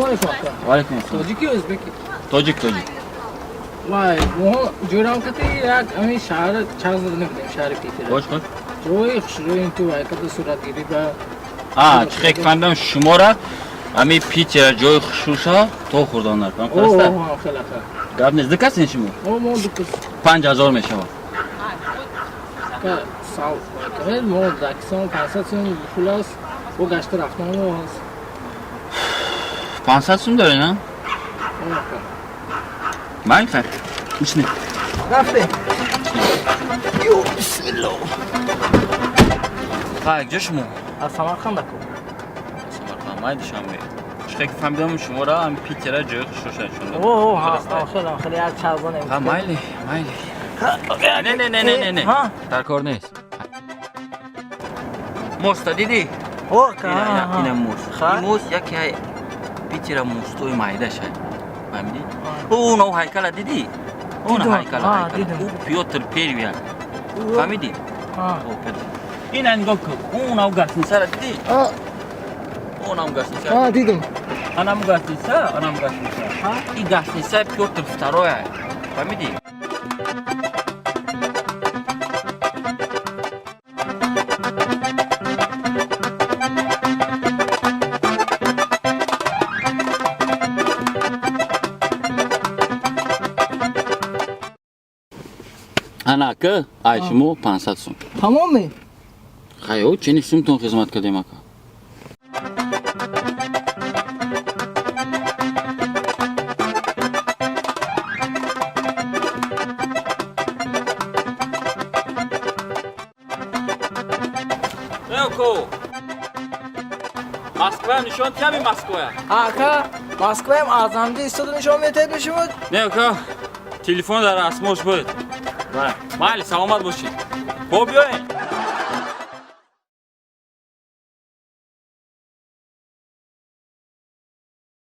Алейкум, ака. Ва алейкум ассалом. Тоҷики ё ӯзбеки? Тоҷик, тоҷик. Вай, мо ҷӯрам кати як ҳамин шаҳр чанд зада набудем, шаҳри Питер. Хош, хош. Ҷои хушрӯи ту вай када суратгирӣ ба. А, чӣ хел фаҳмидам, шумора ҳамин Питера ҷои хушрӯша то хӯрдан наркам. О, Хаста? Хеле ака. Гап нест. Ду касин шумо? О, мо ду кас. 5000 мешавад. Ака, сал вай, мо дакисон 500 сум пул аст. Бо гашта рафтан мо ҳаст. 500 сум доред, а? О, ака. Ман хай. Ични. Рафтем. Ё, бисмиллоҳ. Хай, ҷо шумо? Аз Самарқанд, ака. Самарқанд, май Душанбе. Чӣ хел фаҳмидам, шумора ҳамин Питера ҷои хушрӯша нишон дод. О, ҳа, хеле, хеле як чанд занем. Ҳа, майли, майли. Не, не, не, не, не, не. Ҳа? Дар кор нест. Моста дидӣ? О, ака. Ина мост. Ха? Ин мост яке ай Питера мостои майдаша. Фаҳмидӣ? Ӯ нав ҳайкала дидӣ? Он Дидам. ҳайкала, А, ҳайкала. дидам. Ӯ Пётр Первый. Фаҳмидӣ? Ҳа. О, Пётр. Ина нигоҳ кун. Ӯ нав гостиницара дидӣ? А, Ӯ нав гостиница. а, дидам. Анам гостиница, анам гостиница. Ҳа? И гостиница Пётр Второй. Фаҳмидӣ? Ана ака, ай шумо 500 сум. Тамоми? Хайо, чени сумтон хизмат кардем, ака. Эко. Москва нишон тиями Москвая. Ака, Москваям азамди истода нишон метаҳед мешавад? Не, ака, телефон дар асмош буд. Майли, саломат бошед. Бо биёед.